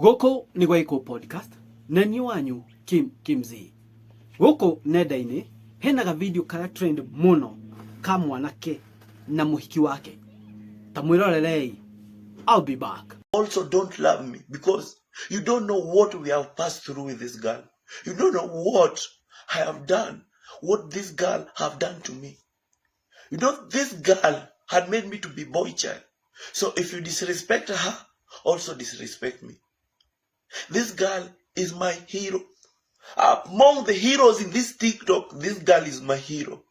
Gũkũ nĩ gwa Ĩkũ Podcast na niĩ wanyu Kim Kimzi. Gũkũ nenda-inĩ hena ga video kara trend mũno ka mwanake na mũhiki wake. Ta mwĩrorerei. I'll be back. Also don't love me because you don't know what we have passed through with this girl. You don't know what I have done, what this girl have done to me. You know, this girl had made me to be boy child. So if you disrespect her, also disrespect me. This girl is my hero. Among the heroes in this TikTok, this girl is my hero.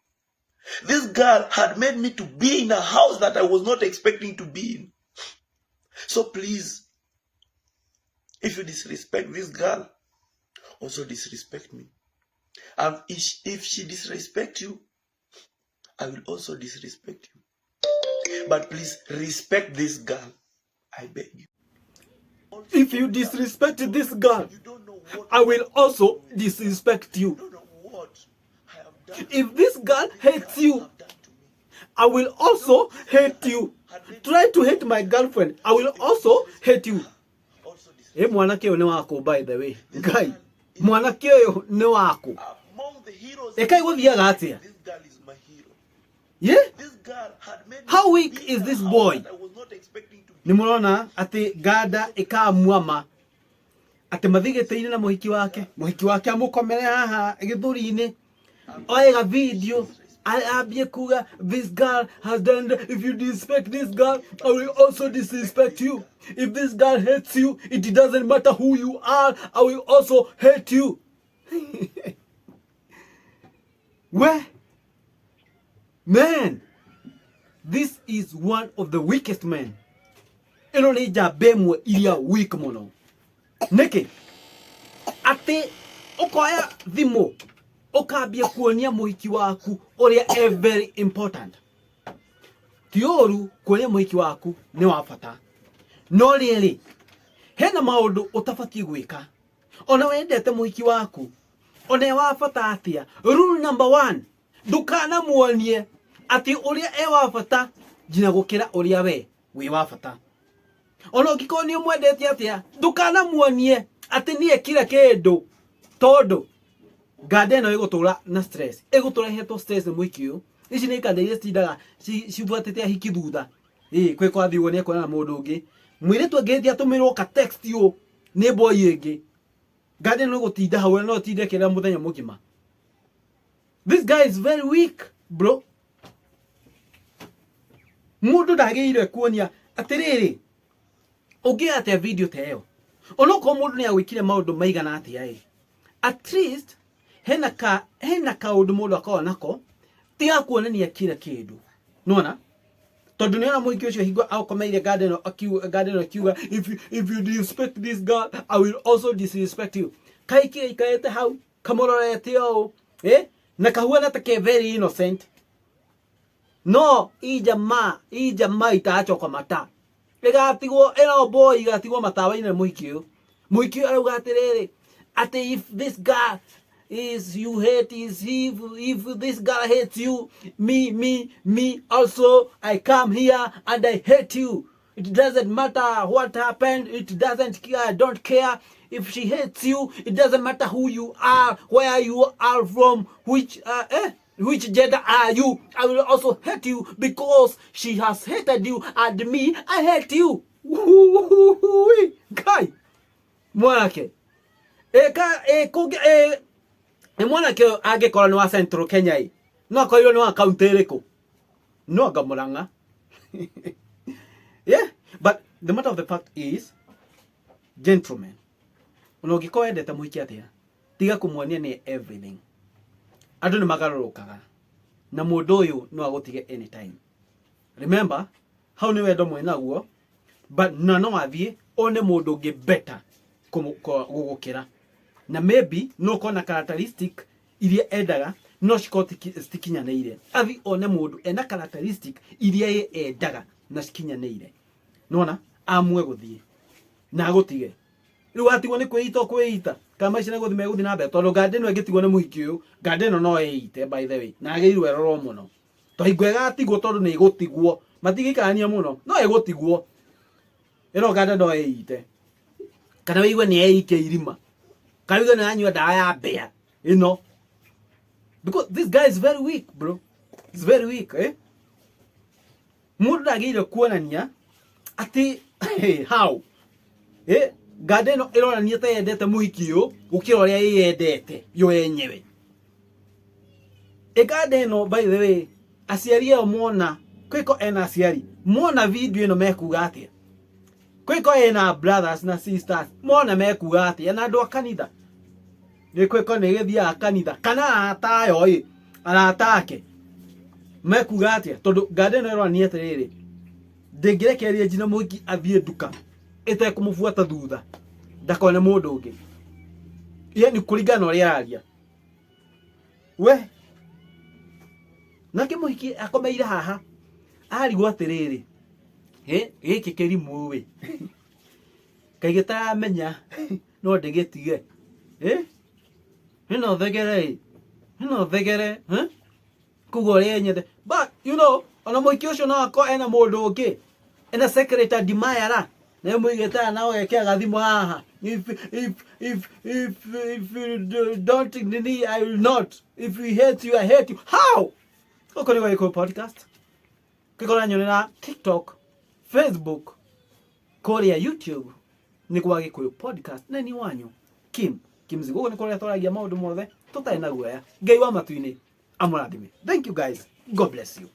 This girl had made me to be in a house that I was not expecting to be in. So please, if you disrespect this girl, also disrespect me. And if she disrespect you, I will also disrespect you. But please respect this girl. I beg you. If you disrespect this girl, I will also disrespect you. If this girl hates you, I will also hate you. Try to hate my girlfriend, I will also hate you. Ĩ mwanake ũyũ nĩ waku by the way. Ngai, mwanake ũyũ nĩ waku. Ĩkai gũthiaga atĩa? Ye? How weak is this boy? Nĩ mũrona atĩ nganda ĩkamuama atĩ mathiĩ gĩtĩ-inĩ na mũhiki wake mũhiki wake amũkomere haha gĩthũri-inĩ oe ga video ambie kuga this girl has done if you disrespect this girl I will also disrespect you if this girl hates you it doesn't matter who you are I will also hate you we man this is one of the weakest men ĩno nĩ njamba ĩmwe iria weak mũno nĩkĩ atĩ ũkoya thimũ ũkambia kuonia mũhiki waku ũrĩa e very important ti ũru kuonia mũhiki waku nĩ wa bata no rĩrĩ hena maũndũ ũtabatiĩ gwĩka ona wendete mũhiki waku ona e wa bata atĩa rule number one ndũkanamuonie atĩ ũrĩa e wa bata nginya gũkĩra ũrĩa we wĩ wa bata ona ũngĩkorwo nĩ ũmwendete atĩa ndũkanamuonie atĩ niĩ kira kĩndũ tondũ nganda ĩno ĩgũtũra na stress ĩgũtũra ĩhetwo stress nĩ mũhiki ũyũ ici nĩ nganda iria citindaga cibuatĩte ahiki thutha ĩĩ kwĩ kwathiĩ ũguo nĩ ekuonana na mũndũ ũngĩ mũirĩtu angĩhĩtia atũmĩrwo ka text ũũ nĩ boy ĩngĩ nganda ĩno ĩgũtinda hau na no ĩtinde ĩkĩrĩra mũthenya mũgima this guy is very weak bro Mũndũ ndagĩrĩire kuonia atĩrĩrĩ, ũngĩoya atĩa video ta ĩyo? Onokorwo mũndũ nĩ agwĩkire maũndũ maigana atĩa ĩ, at least hena ka hena kaũndũ mũndũ akoragwo nako ti ga kuonania kila kĩndũ. Nĩwona? Tondũ nĩona mũhiki ũcio hingo akomeire nganda ĩno akiuga nganda ĩno akiuga if you, if you disrespect this girl I will also disrespect you. Kahiki gaikarĩte hau kamũrorete ũũ eh? Na kahuana ta ke very innocent no hii jamaa hii jamaa itaachwa kwa mataa ĩgatigwo ĩno boy ĩgatigwo matawa-inĩ nĩ mũhiki ũyũ mũhiki ũyũ arauga atĩrĩrĩ atĩ if this girl is you hate is if, if this girl hates you me me me also I come here and I hate you it doesn't matter what happened it doesn't care I don't care if she hates you it doesn't matter who you are where you are from which uh, eh, which gender are you I will also hate you because she has hated you and me I hate you Ngai mwanake ĩka ĩ kũngĩ ĩ ĩ mwanake ũyũ angĩkorwo nĩ wa Central Kenya ĩ no akorirwo nĩ wa kaunti ĩrĩkũ no anga Murang'a yeah but the matter of the fact is gentlemen ona ũngĩkorwo wendete mũhiki atĩa tiga kũmuonia nĩ everything andũ nĩ magarũrũkaga na mũndũ ũyũ no agũtige anytime remember hau nĩ wendo mwĩnaguo but na no athiĩ one mũndũ ũngĩ better gũgũkĩra na maybe no ũkorwo na characteristic iria endaga no cikorwo citikinyanĩire athi one mũndũ ena characteristic iria ye endaga na cikinyanĩire nona amue gũthiĩ na agũtige rĩu watigwo nĩ kwĩita ũkwĩita kana maica nĩ gũthiĩ megũthiĩ na mbere tondũ nganda ĩno ĩngĩtigwo nĩ mũhiki ũyũ nganda ĩno no ĩite by the way na agĩrĩirwo ĩrorwo mũno to hingo ĩgatigwo tondũ nĩ ĩgũtigwo matigĩikarania mũno no ĩgũtigwo ĩno nganda no ĩite. Kana wĩigue nĩ eikia irima. Kana wĩigue nĩ anyua ndawa ya mbĩa ĩno. Because this guy is very weak, bro. He's very weak, eh? Mũndũ ndagĩrĩire kuonania atĩ how eh nganda ĩno ĩronania ta yendete mũhiki ũyũ gũkĩra ũrĩa ĩyendete yo yenyewe. Ĩnganda ĩno, by the way, aciari ayo mona kwĩko ena aciari mona video ĩno mekuga atĩa? Kwĩko ena brothers na sisters mona mekuga atĩa? Na andũ a kanitha nĩ kwĩko nĩ gĩthiaga kanitha kana arata ayo ĩ arata ake mekuga atĩa? Tondũ nganda ĩno ĩronania atĩrĩrĩ, ndĩngĩrekereria nginya mũhiki athiĩ nduka ĩtekũmũbuata thutha ndakone mũndũ ũngĩ, yani kũringana na ũrĩa araria we. Nake mũhiki akomeire haha arigwo atĩrĩrĩ, gĩkĩ kĩrimũ ĩ kaĩ gĩtaramenya no ndĩgĩtige ĩno thegere ĩ ĩno thegere, eh? Kuga ũrĩa nyende, but you know ona mũhiki ũcio no akorwo ena mũndũ ũngĩ, ena secret admirer na mũigĩte na ũgekĩra gathimũ haha, If you don't nini, I will not. If we hate you, I hate you." How? Gũkũ nĩ Gĩkũyũ Podcast. Kĩkora nyonera TikTok, Facebook, kũrĩa YouTube nĩ gwa Gĩkũyũ Podcast, na ni wanyu Kim Kimzi. Gũkũ nĩ kũrĩa twaragia maũndũ mothe tũtarĩ na guoya. Ngai wa matu-inĩ amũrathime. Thank you guys, God bless you.